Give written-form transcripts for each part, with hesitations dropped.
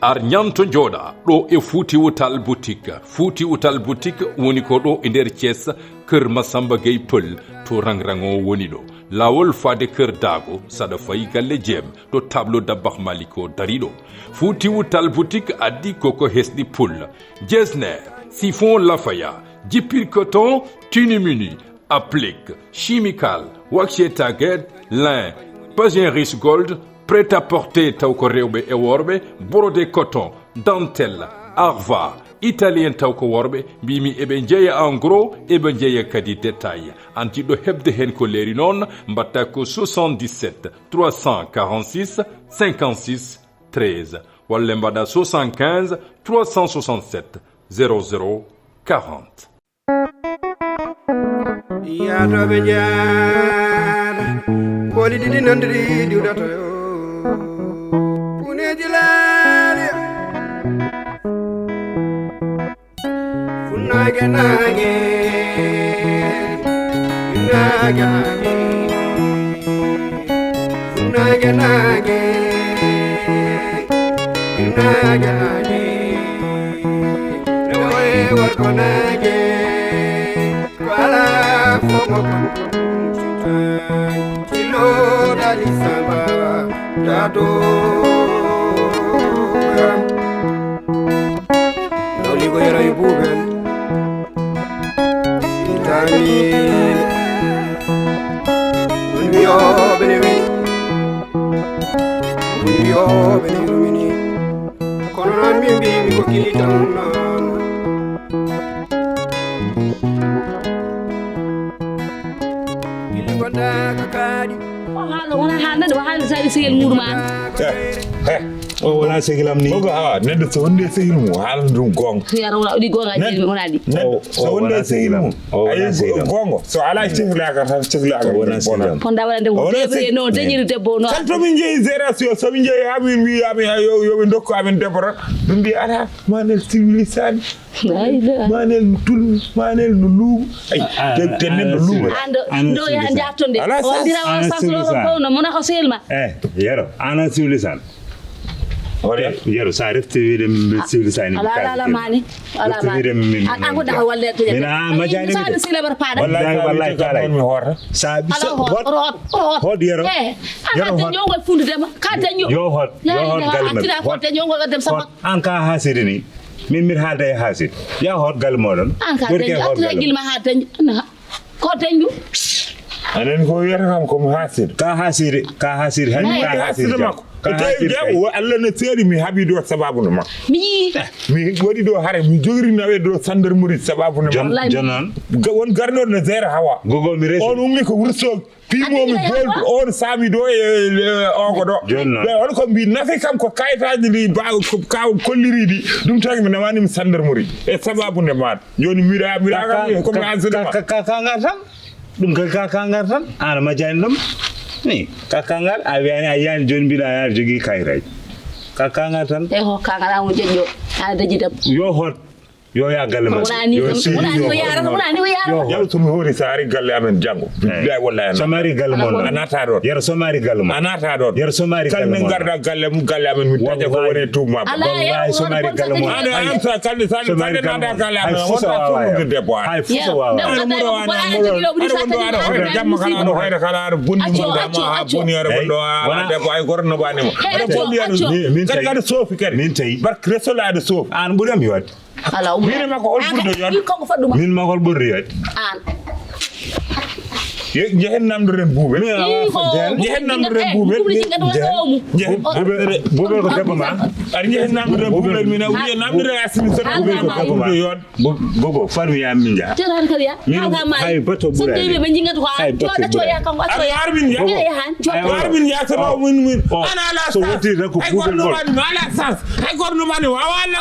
ar nyanto joda do e Fuuti Wutal boutique woni ko do e der Thiès keur Masamba Gueye Peul to rangrango woni do lawol fade keur dago sada fay galle jem do tableau Dabakh Maliko darido Fuuti Wutal boutique addi koko hesdi pul jesner siphon lafaya jipir coton tunimuni applique chimical waxé taguet lin Pageris Gold prêt-à-porter tawko rewbe e worbe brodé coton dentelle arva italien tawko worbe bimi ebe jeeya en gros ebe jeeya kadi détail anti do hebde hen ko leri non mbatta ko 77 346 56 13 walla mbada 75 367 00 40 ya do be jaar koli didi nandiri diwdato yo pune dilale funage nage funage nage nawe warko nage kwala fomo kilo dali samba dado noli go yara ibubel itani unyo benewi mini kono nan mi bi ko kilitan o wona segilam ni ko neddo so wonde segilmu haala dum gonga yara wala di gonga jeli wona di so wonde segilmu ay gongo so ala tiflaka tan tiflaka wona segilam fonda wala de debbe no dañiri debbo no tanto min jeyi génération so min jeyi amin wi amin yo be dokko amin debora dum bi ala manel civilisani manel tul manel no luubu ay tenne no luubu ando ya jattonde o dira wa saslo ko no mona ko selma yero ana civilisani ore yero sa refte wiide civilisani ala mani an ko da walle to mina majani sa sile bar pada wallahi kala mi horta sa bi hot yero yero hot nyongo fundu dem ka tanyo yo hot galmal hot nyongo dem sama an ka hasiri ni min mir haalda e hasid ya hot gal modon an ka tanyo gilma ha tanyo ko tanyo anen ko yera kam ko hasid ka hasiri han ka hasiri makko ko Allah ne teeri mi habi do sababu no ma mi wodi do hare mi jogri nawe do gendarmerie sababu no ma jonon won garno no zera hawa gogo mi resi on ummi ko wurso pimo mi gold on sami do e ongo do be on ko bi nafi kam ko kaytaaji li ba ko kaw kolliri di dum tagi mi nawani mi gendarmerie e sababu ne ma joni mira ko mi azuma ka ngartan dum ka ngartan ana majani dum ni kakangal aviani ayan jon bila yar jogi kayray kakangal tan e ho kangala mo jejo ana daji dab yo hot yo ya galle ma yo si yo yara yo tumi hori saari galle amen jango billahi wallahi samari galle mon anata do yar somari galle mon anata do yar somari galle mon garda galle amen mi taje ko wone tuma wallahi somari galle mon ana amsa kalli sande nada galle amen wonta tumu debbo ay fuso wa jamma kala do hoyre kala bunni mo dama bunni yare bondo ala debbo ay gorno bani mo min kadi sofi kadi min tay bark resolade sofi an budam yot ala min ma ko ol burdo yon min ma ko ol burdo yot an jehen namdo ren buube jehen namdo ren buube buube ko debbo ma ar jehen namdo ren buube min wiye namdo ren asini so buube ko debbo ma yon gogo farmi ya minja teran kariya kaga ma hay bato bura so be jinga to ha to ya kan wato ya armin ya so min ana la so woti rek ko buube gol ala sans ay gorno mani wa wala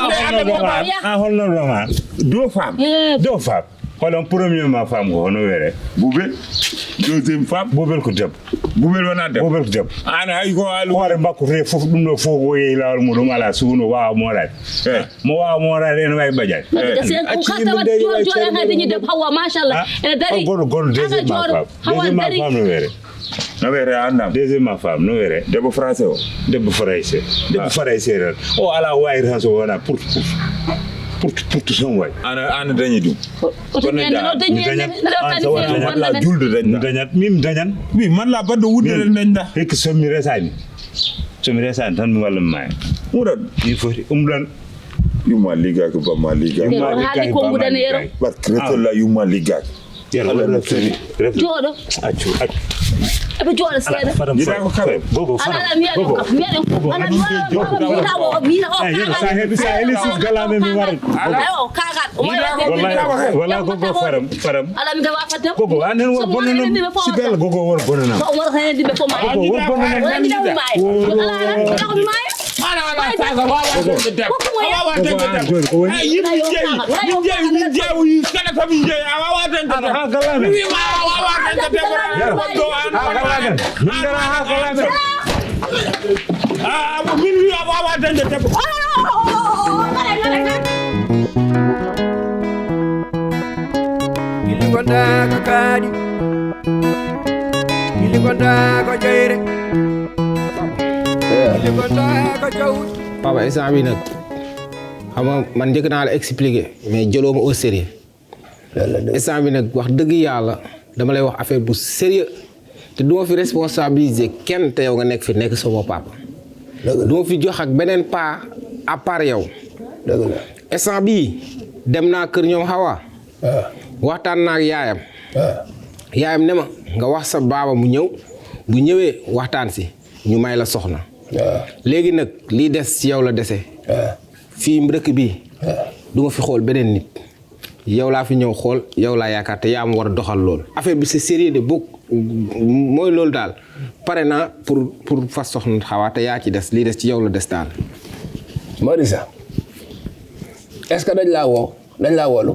a holno ma do fam holon premièrement femme ko hono wéré boubel deuxième femme boubel ko deb boubel wona deb boubel ko deb ana hay ko alu hore mbakko re fof dum do fof wo yeyi lawol mudum ala suuno waaw mo ray mo waaw mo ray en way badiay ko kata wat jola ngati ni deb hawa machallah e dari gol deuxième femme no wéré no wiyete annam deuxièmement femme no wiyete debbo français o debbo français seeɗal o ala wayri tan so wona pour son way ana dañi ɗum la julde dañat min dañan mi man la baddo wuddere dañda hikka somi resani tan mi walla mi maya muɗon ni foti ɗan yumma liggaki bamma liggaki haali ko ngudan yero barke retolla yumma liggaki jooɗo eɓe jooɗo seeɗa jiɗa ko kaɓe gogo ala miyaɗen kam miyaɗen sa heeɓi sis galame mi warat kagal wala gogo faram ala mi tawa fatam gogo anen wor bonnanam sibel gogo wor bonnanam so wor henediɓe fo ma gogo wor bonnanam ala mi maya wala saga wawa jeewi kala ko min jeeyi a wawa dende ha galame mi wawa dende min wi a wawa dende debbo gilli gonɗa ko kaaɗi gilli gonɗa ko ƴeyre gilli gonɗa ko jawdi papa instant bi nag xam nga man njëkk naa la expliquer mais jëloo ma au sérieux instant bi nag wax dëgg yàlla dama lay wax affaire bu sérieux te du ma fi responsabiliser kenn te yow nga nekk fi nekk sama papa du ma fi jox ak beneen pas à part yow instant bii dem naa kër ñoom Hawa waxtaan naa ak yaayam ne ma nga wax sa baaba mu ñëw bu ñëwee waxtaan si ñu may la soxna léegi nag lii des ci yow la dese fii dëkk bii du ma fi xool beneen nit yow laa fi ñëw xool yow laa yaakaar te yaa ma war a doxal loolu affaire bi c'est sérieux de bokk mooy loolu daal pare naa pour fas soxna Hawa te yaa ci des lii des ci yow la des daal. Marissa est-ce que dañ laa woo dañ laa woolu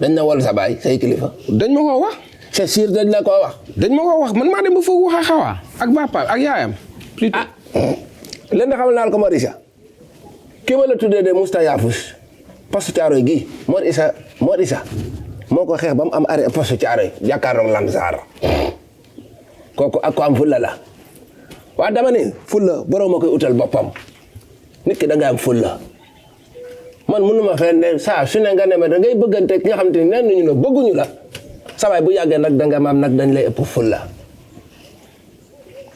dañ la woolu sa baay say kilifa. dañ ma koo wax. c'est sûr dañ la koo wax. dañ ma koo wax man maa dem ba foog wax ak Hawa ak papa ak yaayam. ah leen da xamal naa ko Marissa ki ma la tuddee de Mousta Yafous poste Thiaroye gii Mor Issa moo ko xeex ba mu am arrêt poste Thiaroye jàkkaarloog Lansar kooku ak ko am fulla la waa dama ne fulla borom a koy utal boppam nit ki da nga am fulla man mënuma fee ne saa su ne nga ne ma da ngay bëggante ki nga xam te ne nee nañu ne bëgguñu la sa waay bu yàggee nag da nga maam nag dañ lay ëpp fulla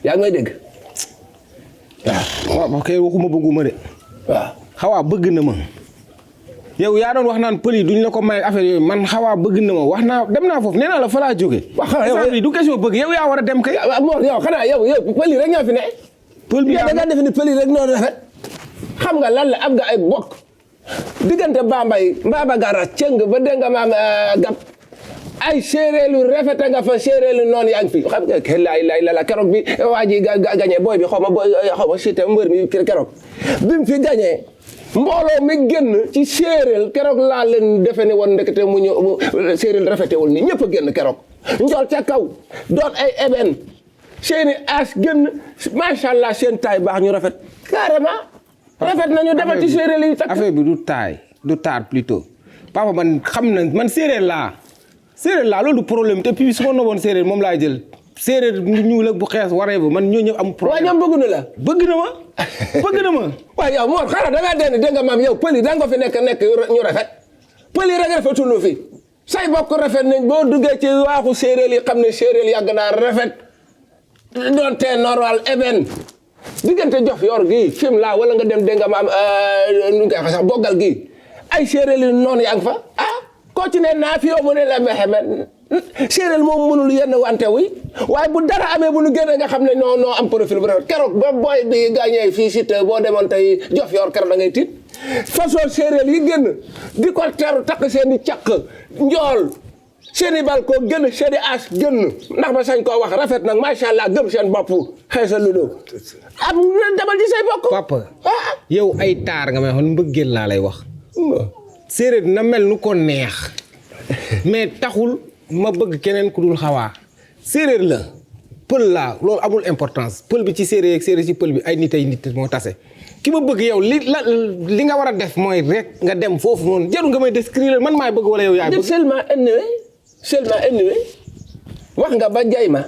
yaa ngi may dégg waaw kay waxuma bëgguma de. waaw Hawa bëgg na ma yow yaa doon wax naan pël yi duñ la ko may affaire yooyu man Hawa bëgg na ma wax naa dem naa foofu nee naa la fa laa jóge. waaw xanaa yow du question bëgg yow yaa war a dem kay. Mor yow xanaa yow pël yi rek ñoo fi ne. pël bi da nga def ni pël yi rek noonu rafet xam nga lan la am nga ay bokk diggante Bambey Mbaba Gara Cëng ba dégg nga maam Gab ay séeréelu rafet nga fa séeréelu noonu yaa ngi fi xam nga lay la keroog bi waa ji gagné booy bi xaw ma cité mbër mi keroog bi mu fi gagné mbooloo mi génn ci séeréel keroog laa leen defe ne woon ndekete mu ñëw séeréel rafetewul ni ñëpp a génn keroog njool ca kaw doon ay eben seeni as génn macha allah seen taay baax ñu rafet carrément rafet nañu demal ci séeréel yi takk affaire bi du taar plutôt papa man xam na man séeréer laa loolu du problème te puis su ma noboon séeréer moom laa jël séeréer ñuul ak bu xees waree ba man ñoo ñëpp am problème. waaw ñoom bëgg na la. bëgg na ma. waaw yow Mor xanaa da ngaa dégg nga maam yow pël yi da nga fi nekk ñu rafet pël yi rek rafetuñu fi say bokk rafet nañ boo duggee ci waaxu séeréer yi xam ne séeréer yàgg naa rafet doon te normal eben diggante jof yor gii film laa wala nga dem dégg nga maam nu nga koy sax boggal gii ay séeréer yi noonu yaa ngi fa ah koo ci ne naa fi yow mu ne la mexe séeréer moom mënul yenn wante wi waaye bu dara amee bu nu génnee nga xam ne noo am profil bu rafet keroog ba booy bi gagné fii si te boo demoon tey jof yor keroog da ngay tiit façon séeréer yi génn di ko teru takk seen i caq njool seen i balko génn seen i as génn ndax ma sañ koo wax rafet nag macha allah gëm seen bopp xeesa ludo am demal ci say bokk papa yow ay taar nga may wax mbëggeel laa lay wax séeréer na mel nu ko neex mais taxul ma bëgg keneen ku dul Hawa séeréer la pël laa loolu amul importance pël bi ci séeréer ak séeréer ci pël bi ay nit moo tase ki ma bëgg yow li nga war a def mooy rek nga dem foofu noonu jarul nga may décrire man maay bëgg wala yow yaay bëgg seulement ennuyé wax nga ba jay ma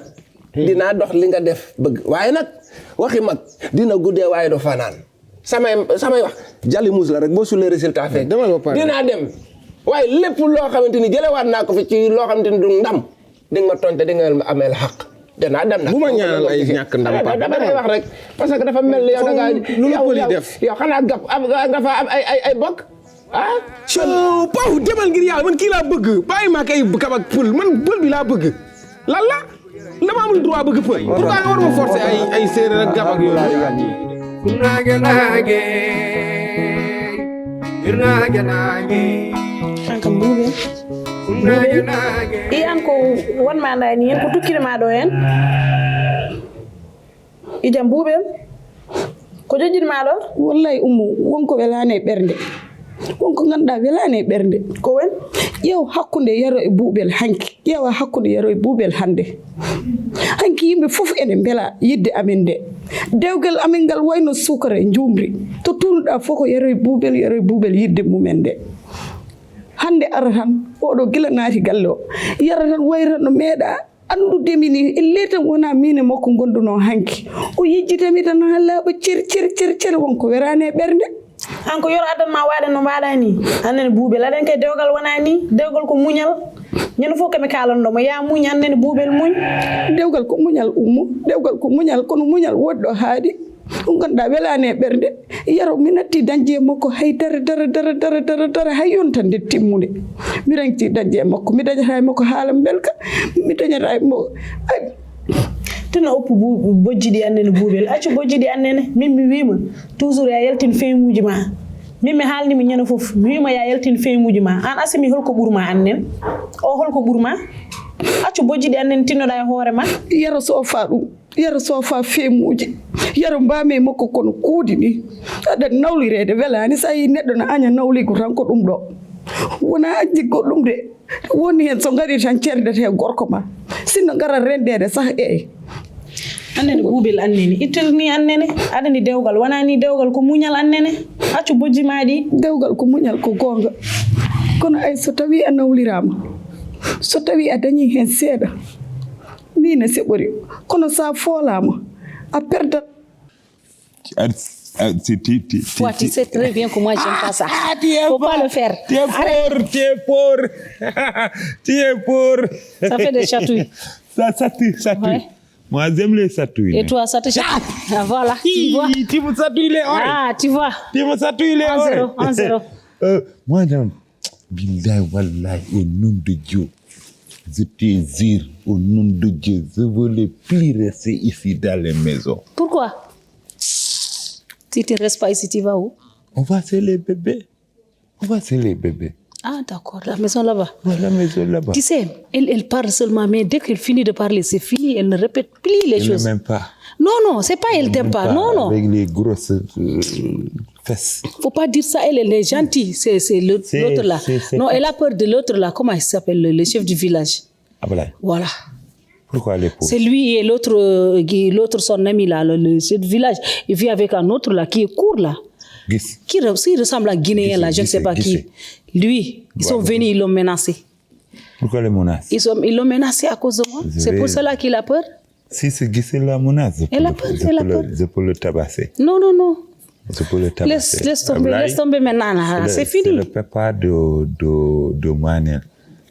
dinaa dox li nga def bëgg waaye nag waxi mag dina guddee waaye do fanaan samay wax jali muus la rek boo sulee résultat fekk dinaa dem waaye lépp loo xamante ni jëlewaat naa ko fi ci loo xamante ni du ndam di nga ma tonte di nga ameel xaq danaa dem nag bu ma ñaanal ay ñàkk ndam papa damay wax rek parce que dafa mel ni yow da ngaa lu la pël yi def yow xanaa nga fa am ay bokk Paw demal ngir yàlla man kii laa bëgg bàyyi ma ak ay kab ak pël man pël bi laa bëgg lan la dama amul droit bëgg pël pourquoi nga war ma forcer ay séeréer ak gab ak yooyu nage ankam buube iyan ko wonma ndani hen ko tukkirema ɗo hen ijam buuɓel ko jojjinma ɗo wallahi ummu wonko welani e ɓernde wonko ganduɗa welani e ɓernde ko wen ƴeew hakkude yaro e buuɓel hanki ƴeewa hakkude yaro e buuɓel hande hanki yimɓe fof ene beela yidde amen nde dewgal amen ngal wayno sukara e jumri to tunuɗa fof ko yaro e buuɓel yidde mumen nde hande ara tan oɗo gila naati galle o yara tan wayra no meeɗa andudemi ni elle tan wona min e makko gonduno hanki o yejjitami tan ha laaɓa cer wonko werani e ɓernde an ko yoro adanma waɗe no mbaɗa ni annene buuɓel aɗen kay dewgal wona ni dewgal ko muñal ñande fof kami kalanɗomo ya muñ annene buuɓel muñ dewgal ko muñal ummu dewgal ko muñal kono muñal woɗɗo haaɗi ɗum ganduɗa welani e ɓernde yaro mi natti dañde e makko hay dara hay yonta nde timmude mi rangti dañde e makko mi dañata e makko haala belka mi dañata e makko tino oppu bojji ɗi annene buuɓel accu bojji ɗi annene min mi wima toujours ya yaltin feemuji ma min mi haalnimi ñande foof mi wima ya yaltin feemuji ma an asimi holko ɓuurma annen o holko ɓuurma accu bojji ɗi annene tinnoɗa e hoore ma yaro sofa ɗum yaro sofa feemuji yaro mbami makko kono kuudi ni aɗa nawlirede welani sa yi neɗɗo no aña nawligo tan ko ɗum ɗo wona jiggo ɗum de woni hen so gari tan cerdete gorko ma sinno gara rendede sah annene buuɓel annene ittirni annene aɗani dewgal wonani dewgal ko muñal annene accu bojji maɗi dewgal ko muñal ko gonga kono ay so tawi a nawlirama so tawi a dañi hen seeɗa ni seɓori kono sa foolama a perdat tu sais très bien que moi j'aime pas ça. Faut pas le faire. Tu es fort. Ça fait des chatouilles. Ça chatouille. Ouais. Moi j'aime les chatouilles. Et toi, ça te chatouille. Ah, voilà, tu vois. Tu me chatouilles les oreilles. Ah, tu vois. Tu me chatouilles les oreilles. 1-0. Moi non. Billahi wallahi au nom de Dieu. Je te jure au nom de Dieu, je ne veux plus rester ici dans les maisons. Pourquoi? Si tu ne restes pas ici, tu vas où? On va chez les bébés. Ah, d'accord, la maison là-bas. Ouais, la maison là-bas. Tu sais, elle parle seulement, mais dès qu'elle finit de parler, c'est fini, elle ne répète plus les choses. Elle n'aime pas. Non, c'est pas elle t'aime pas, non. Avec les grosses fesses. Faut pas dire ça, elle est gentille, c'est l'autre là. Non, elle a peur de l'autre là, comment il s'appelle, le chef du village. Ah voilà. Pourquoi elle est pauvre? C'est lui et l'autre son ami là, le chef du village. Il vit avec un autre là, qui est court là. Qui ressemble à Guinéen là, je ne sais pas qui. Lui, ils sont venus, ils l'ont menacé. Pourquoi les menaces? Ils l'ont menacé à cause de moi. C'est pour cela qu'il a peur. Si c'est Guissé la menace, je peux le tabasser. Non. Je peux le tabasser. Laisse tomber maintenant là. C'est fini. C'est le papa de Manel.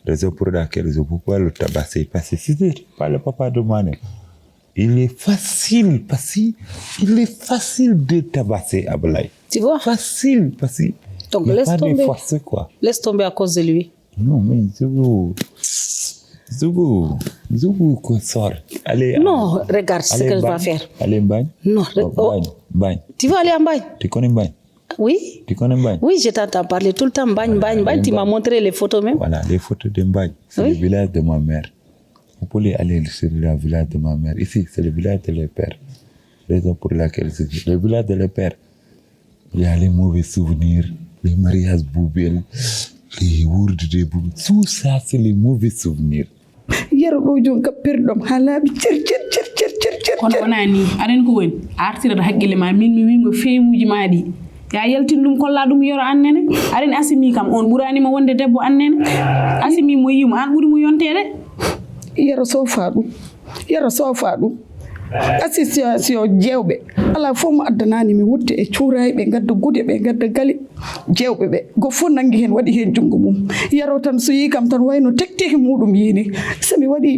Raison pour laquelle je ne peux pas le tabasser. Parce que si ce n'est pas le papa de Manel, il est facile de tabasser Ablaye. Tu vois? Facile, parce qu'il donc laisse tomber. Force, quoi. Laisse tomber à cause de lui. Non, mais je veux qu'on sorte. Allez. Non, regarde ce qu'elle va faire. Allez, Mbagne. Non, Mbagne. Tu vas aller en Mbagne? Tu connais Mbagne? Oui. Tu connais Mbagne? Oui, je t'entends parler tout le temps. Mbagne. Tu m'as montré les photos même. Voilà, les photos de Mbagne. C'est le village de ma mère. Vous pouvez aller sur le village de ma mère. Ici, c'est le village de leur père. Raison pour laquelle c'est le village de leur père. Il y a les mauvais souvenirs, les mariages boubelles, les wourdes de boubelles. Tout ça, c'est les mauvais souvenirs. Yaro ɗo jon ka perɗom ha laaɓi cer kono wona ni aɗen ko woni a artirata haqqille ma min mi wima feemuji ma ɗi ya yaltin ɗum kolla ɗum yoro annene aɗen asimi kam on ɓuranima wonde debbo annene asimi mo yimo an ɓuuri mo yontede yaro sofa ɗum yara sofa ɗum association jewɓe ala fof mo addanani mi wutte e cuurayi ɓe gadda gude ɓe gadda gali jewɓe ɓe go fof nangi hen waɗi hen jungo mum yaro tan so yi kam tan wayno tekteki muɗum yini somi waɗi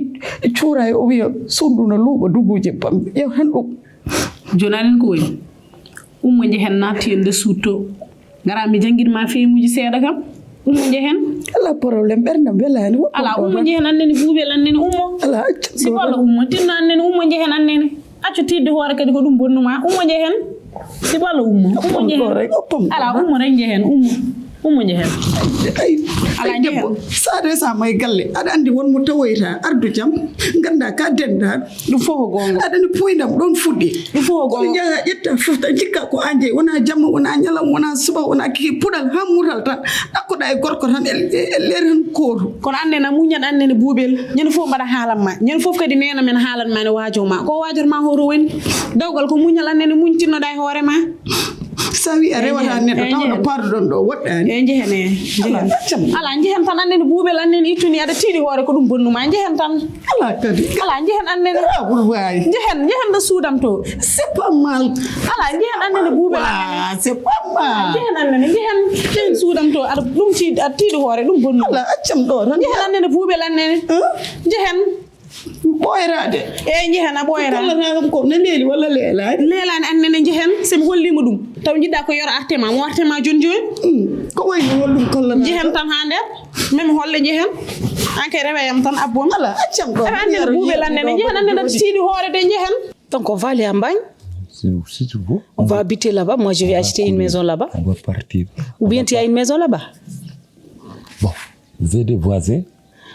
cuurayi o wiya sundu no luuɓa dubuje pam ƴew hen ɗum joni anen ko woni ummo jehen natti e nder suutto gara mi janguinma feemuji seeɗa kam ummo jehen ala probléme ɓerdam welani ala ummo jehen annene buubel annene ummo ala si walla ummo tinno annene ummo jehen annene accu tidde hoore kadi ko ɗum bonnuma ummo jehen si walla ummo jehen ala ummo ren jehen ummo jehen ala debbo sade sa may galle aɗa andi wonmo tawoyta ardu jam ganda ka dendaɗo ɗum fof ko gonga aɗani poynam ɗon fuɗɗi ɗum fof ko gonga jaha ƴetta fofta jikka ko an jeeyi wona jamma wona ñalam wona suba wona kiki puɗal ha mutal tan ɗakkoɗa e gorko tan e leer hen kootu kono annene muñat annene buubel ñande fof mbaɗa haalanma ñande fof kadi nena men haalanma ne waajo ma ko waajorma hoto woni dawgal ko muñal annene muñtinnoɗa e hoore ma sa wi a rewata neɗɗo tawɗo parɗon ɗo woɗɗani e jehen ala jehen tan annene buubel annene ittuni aɗa tiiɗi hoore ko ɗum bonnuma jehen tan ala kadi ala jehen annene ɓuuri wawi jehen ɗo suudam to c'est pas mal ala jehen annene buubel c'est pas mal jehen annene jehen suudam to aɗa ɗum aɗa tiiɗi hoore ɗum bonnuma ala accam ɗo tan jehen annene buubel annene jehen ɓoyrade eyi jehen a ɓoyra gollatagam ko ne leeli walla leelani leelani annene jehen somi hollima ɗum taw jiɗɗa ko yoro artema mo artema joni joni ko wayno hollum kollana jehen tan ha nder même holle jehen an kay reweyam tan abbom ala accam ɗo annene buubel annene jehen annene aɗa tiiɗi hoore de jehen Donc on va aller en bagne. Si tu veux. On va habiter là-bas. Moi, je vais acheter une maison là-bas. On va partir. Ou bien tu as une maison là-bas? Bon, j'ai des voisins.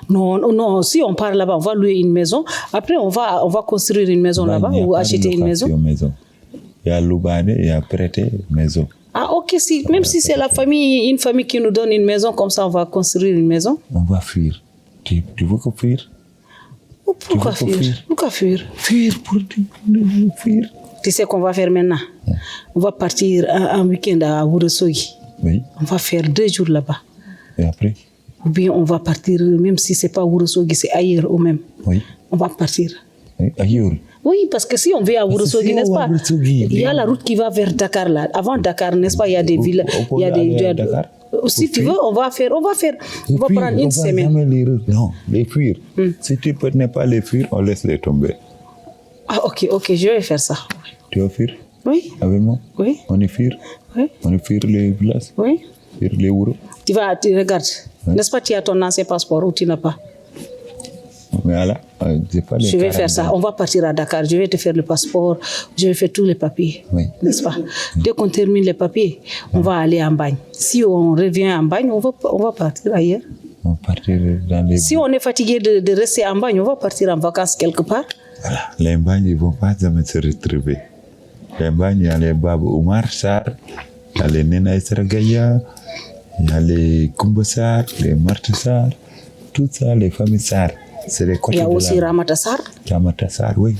Non, si on part là-bas, on va louer une maison. Après, on va construire une maison là-bas ou acheter une maison. Il y a Loubane, il y a prêté maison. Ah, ok, même si c'est une famille qui nous donne une maison, comme ça, on va construire une maison. On va fuir. Tu veux qu'on fuir? Pourquoi fuir? Pourquoi fuir? Fuir pour fuir. Tu sais qu'on va faire maintenant? On va partir un week-end à Ourossogui. Oui. On va faire 2 jours là-bas. Et après? Ou bien on va partir, même si c'est pas Ourossogui, c'est ailleurs ou même. Oui. On va partir. Ailleurs? Oui, parce que si on va à Ourossogui, n'est-ce pas? Il y a la route qui va vers Dakar là. Avant Dakar, n'est-ce pas? Il y a des villes. Il y a des. Si tu veux, on va prendre une semaine. Non, les fuir. Si tu n'es pas les fuir, on laisse les tomber. Ah, ok, je vais faire ça. Tu vas fuir? Oui. Avec moi? Oui. On est fuir? Oui. On est fuir les villages? Oui. Fuir les ouro? Tu regardes. Oui. N'est-ce pas, tu as ton ancien passeport ou tu n'as pas? Mais là, je vais faire ça. On va partir à Dakar. Je vais te faire le passeport. Je vais faire tous les papiers. Oui. N'est-ce pas? Dès qu'on termine les papiers, on va aller en bagne. Si on revient en bagne, on va partir ailleurs. On va partir dans les... Si on est fatigué de rester en bagne, on va partir en vacances quelque part. Voilà. Les bagnes, ils ne vont pas jamais se retrouver. Les bagnes, il y a les Babou Oumar Sarr, il y a les Nena Isra Gaya, il y a les Koumba Sarr, les Marta Sarr, tout ça, les familles Sarr. C'est les côtés. Il y a aussi Ramata Sarr. Ramata Sarr, oui.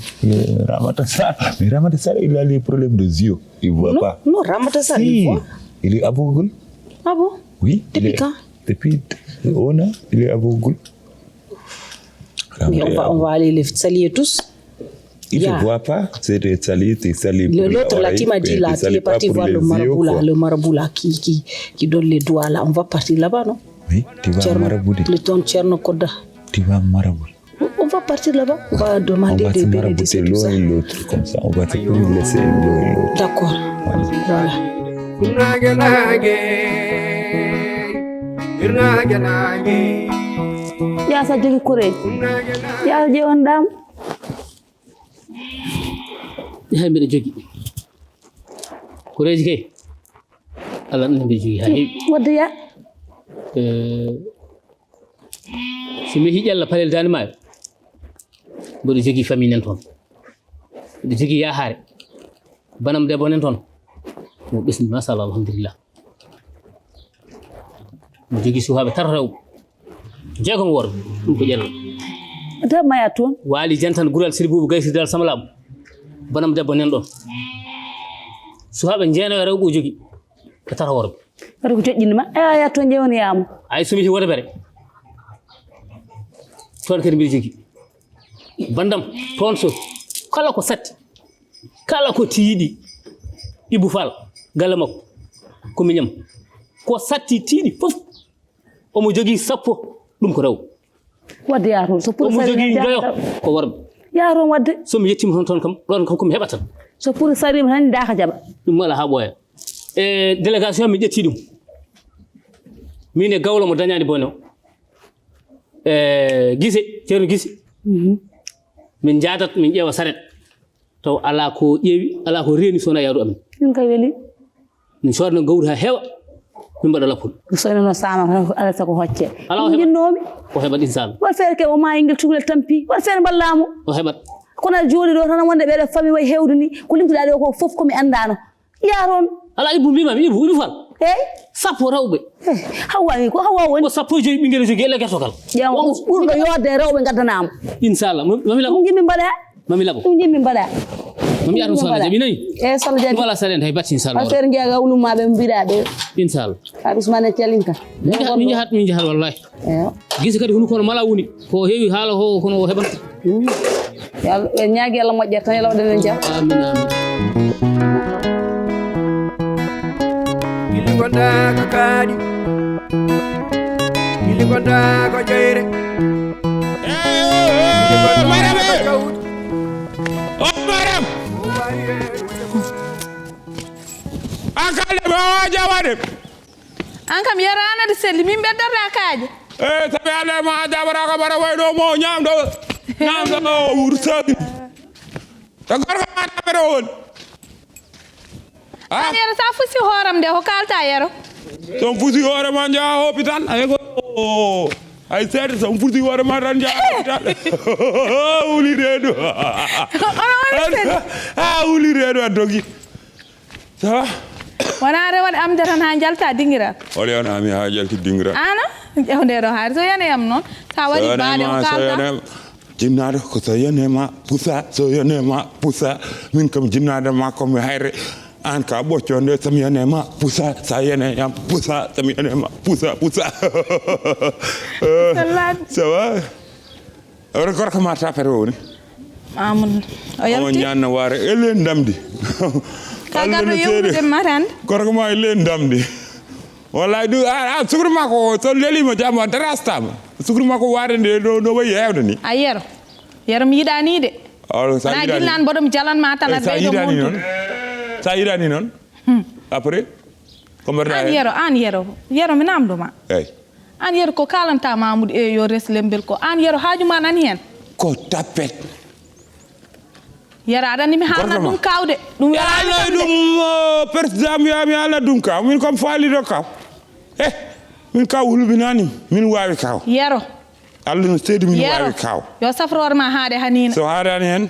Ramata Sarr. Mais Ramata Sarr, il a les problèmes de yeux. Il ne voit pas. Non, Ramata Sarr, il voit. Il est aveugle. Ah bon? Oui. Depuis quand? Depuis il est aveugle. Mais on va aller les saluer tous. Il ne voit pas. C'est des saluer, tu salues. L'autre là qui m'a dit là, qui est parti voir le marabout là, qui donne les doigts là. On va partir là-bas, non? Oui, tu vas à Marabout. Le ton Tcherno Koda. Tu vas à Marabout. On va partir là-bas. On va demander des bénédictions. On va se l'un et l'autre comme ça. On va te laisser l'un et l'autre. D'accord. Voilà. Ya sa jogi kure. Ya je on dam. Ya mbiɗa jogi kureji kay Allah ɗum mbiɗa jogi ha heewi wadde ya si mi hiƴalla palel dande maayo mbiɗa jogi famille nen toon mbiɗa jogi yahaare banam debbo nen toon mo ɓesni machallah alhamdulillah mi jogi sukaɓe tata rewɓe jeegom worɓe ɗum ko ƴello ta maya toon waali jantan gural Siri Boubou gaysidal samalaɓo banam debbo nen ɗon sukaɓe jeenoyo rewɓe o jogi ko tata worɓe kadi ko joƴƴinima ya toon jewniyama ay somi wota bere toon kadi mbiɗa jogi bandam toon so kala ko satti kala ko tiiɗi Ibou Fall galle makko ko miñam ko satti tiiɗi fof omo jogii sappo ɗum ko rew wadde yaron so pour omo jogii joyo ko worɓe yaron wadde somi yettima toon kam ɗon kam komi heɓa tan so pour sarima tan daka jaɓa ɗum wala ha ɓooya e délégation mi ƴetti ɗum min e gawlo mo dañani bone o gise ceerno gise min jaadat min ƴeewa saret taw ala ko ƴeewi ala ko reeni sona yaaru amen ɗum kay weeli min soodno gawri ha heewa min mbaɗa lappol soynono sama tan ala sago hocce ala o heɓat jinnomi o heɓat inchallah wa feere ke o ma ingel tugel tampi wa feere ballamo o heɓat kono jooɗi ɗo tan wonde ɓeɗo famille way hewde ni ko limtuɗa ɗo ko fof komi andano yaron ala Ibou mbimami Ibou Fall eyi sappo rewɓe hawwani ko hawa woni ko sappo e joyi ɓinguel jogi elle gertokal ƴeewa ɓurɗo yodde rewɓe gaddanamo inchallah mami laɓo ɗum jimmi mbaɗa mami laɓo ɗum jimmi mbaɗa mami yaɗum sohla jaɓi nayi eyi sohla jaɓi wala saɗen hay batti inchallah affaire jeeya gawlumaɓe mbiɗa ɓe inchallah ha Ousmane calinka min jahat wallahi gisa kadi hono kono mala woni ko heewi haala ho kono o heɓat e ñaagui Allah moƴƴere tan yalaw ɗenen jaam amin amin gilli gonɗa ko kaaɗi gilli gonɗa ko ƴeyre Maram o Maram an kalde ma jawade an kam yaranade selli min ɓeddarɗa kaaje tawi ale ma jabaraka bara wayno mo ñamɗo wursaki to gorko ma tabere on an yero sa fusi hooram nde ko kalta yero son fusi hoore ma jaa hôpital ay ko ay seede son fusi hoore ma tan jaa hôpital wuli reedo wuli reedo a dogi ça va wona rewade amde tan ha jalta dingiral ole on ami ha jalti dingiral ana ƴewde ɗo haari so yaneyam noon sa waɗi baade ko kalta jinnaɗo ko so yanema pusa min kam jinnaɗo ma komi hayre an ka ɓocconde somi yanema pusa sa yaneyam pusa somi yanema pusa ça va ore gorko ma tapere woni mamoudou o yalti o ñanno waare ele ndamdi ka garɗo yewnude matande gorko ma ele ndamdi wallahi du sukru makko so lelima jam darastama sukru makko waade nde no wayi hewde ni a yero mi yiɗa ni de na gillan mboɗomi jalanma tan aɗa ɓeydo montude sa yiɗani noon après ko mbaɗa an yero mi namdoma eyyi an yero ko kalanta Mamoudou e yo res lembel ko an yero haajuma nani hen ko tapet yero aɗani mi haalna ɗum kawde ɗum welanoy ɗum président mi haalna ɗum kaw min comme faaliɗo kaw min kaw hulɓinani min wawi kaw yero Allah no seedi min wawi kaw yo safrore ma haade hanina so haadani hen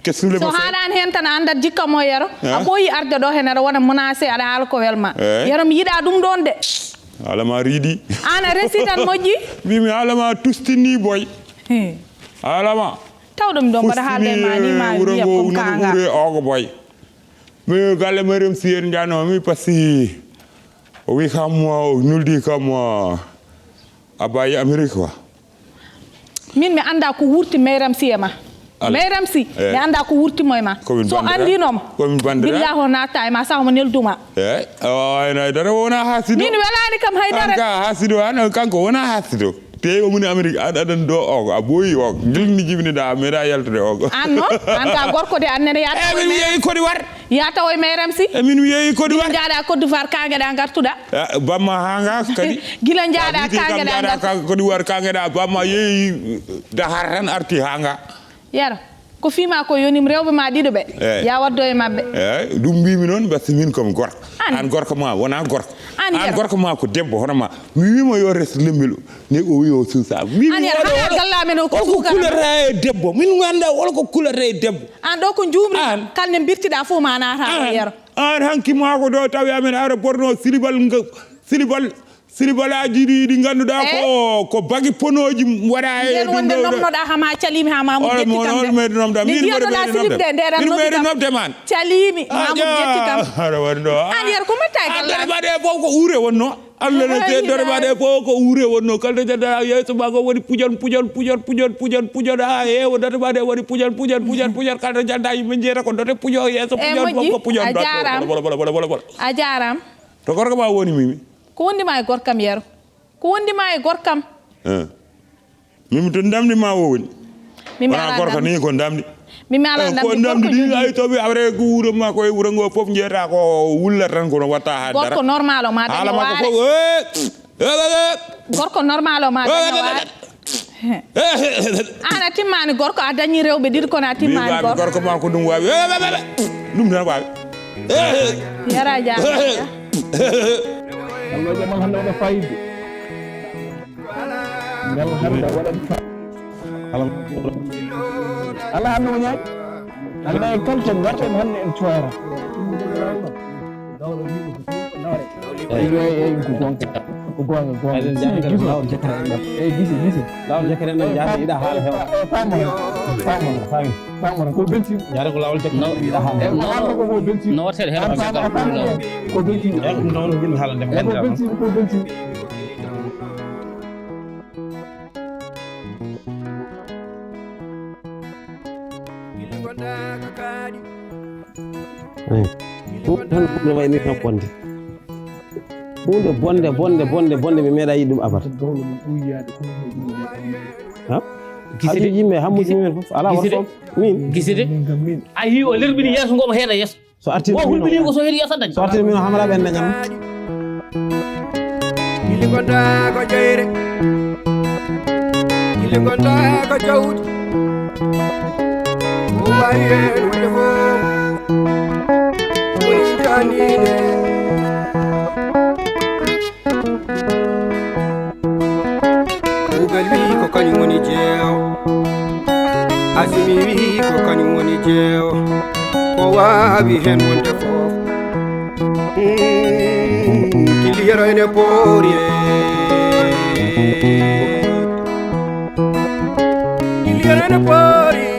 so haɗani hen tan a andat jikka mo yero a ɓooyi arde ɗo hen aɗa wona menacé aɗa haala ko welma yero mi yiɗa ɗum ɗon de alama riiɗi an a resi tan moƴƴi mbimi alama tustini boy alama tawɗum ɗo mbaɗa haalde ma ni ma wiya comme kanga ɓuure ogo boy mi galle Mariam Sy en janomi par ce que o wi kam o nuldi kam a bayi Amérique wa min mi anda ko wurti Mariam Sy e ma Mariam Sy mi anda ko wurtimo e ma so andinoma billahi o natta e ma saw mo nelduma ayna dara wona hasido min welani kam haydara ka hasido an kanko wona hasido te o muni Amérique aɗan ɗo ogo a ɓooyi o gilni jibiniɗa meeɗa yaltude ogo an noon an ka gorko de annene yata min yeeyi Côte d'Ivoire yata o Mariam Sy min yeeyi Côte d'Ivoire jaaɗa Côte d'Ivoire kangeɗa gartuɗa bamma hanga kadi gila jaaɗa kangeɗa Côte d'Ivoire kangeɗa bamma yeeyi Dakar tan arti hanga yero ko fima ko yonim rewɓe ma ɗiɗo ɓe ya waddo e mabɓe eyyi ɗum mbimi noon par ce que min komi gorko an gorko ma wona gorko an gorko ma ko debbo hono ma mi wima yo res lembel ne o wi o suusa an yero haya gallamen o ko kulata e debbo min ganda holko kulata e debbo an ɗo ko jumri kalne birtiɗa fof ma nata o yero an hankima ko ɗo tawi amen aéroport silibalaji ɗi ganduɗa ko bagi ponoji waɗa e wonde nomnoɗa ham ha calimi ha Mamoudou jetti kam meɗi nomda min meɗi nobde man calimi Mamoudou jetti kam aɗa waɗi ɗo an yer ko metta e gallaɓe fof ko uure wonno Allah ne te dore ba de fo ko wure wonno kalde da yeso ba ko woni pujon ha hewo dore ba de woni pujon kalde janda yi menjera ko dote pujo yeso pujon ko pujon a jaram to gorko ma woni mimi ko wondi ma e gorkam yero ko wondi ma e gorkam mimi to ndamdi ma woni mimi ala gorko ni ko ndamdi mimi ala ndamdi ni ay to bi awre ko wuro ma ko wuro ngo fof njeta ko wulla tan ko watta ha dara gorko normal o ma daño ala ma ko gorko normal o ma daño ana timmani gorko a dañi rewbe didi kono a timmani gorko ma ko dum wawi dum tan wawi yara ja Allah jamal hande wona fayide ngal hande wona ala hande mo nyaay anda e kalto garten hande en toyara ko gonga gisi lawol jakere no jaati ida haala hewa famo ko belti jaare ko lawol jakere ida haala ko belti no watel hewa ko belti non gil haala dem ko belti tan ko wayni tan bonde hunde bonde mi meeɗa yiɗum abata giside yimɓe hammuji mumen fof ala woto min giside a yi o lerbini yeso ngoma heeɗa yeso so artiri o hulɓini ko so heeɗi yeso dañ so artiri min hamaraɓe en dañam gili gonda ko jeyre gili gonda ko jawdi o wawi hen hunde fof woni sitanide Ugal wi ko kañum woni jeew Asimi wi ko kañum woni jeew ko waawi hen wonde fof kiliyero ene poori kiliyero ene poori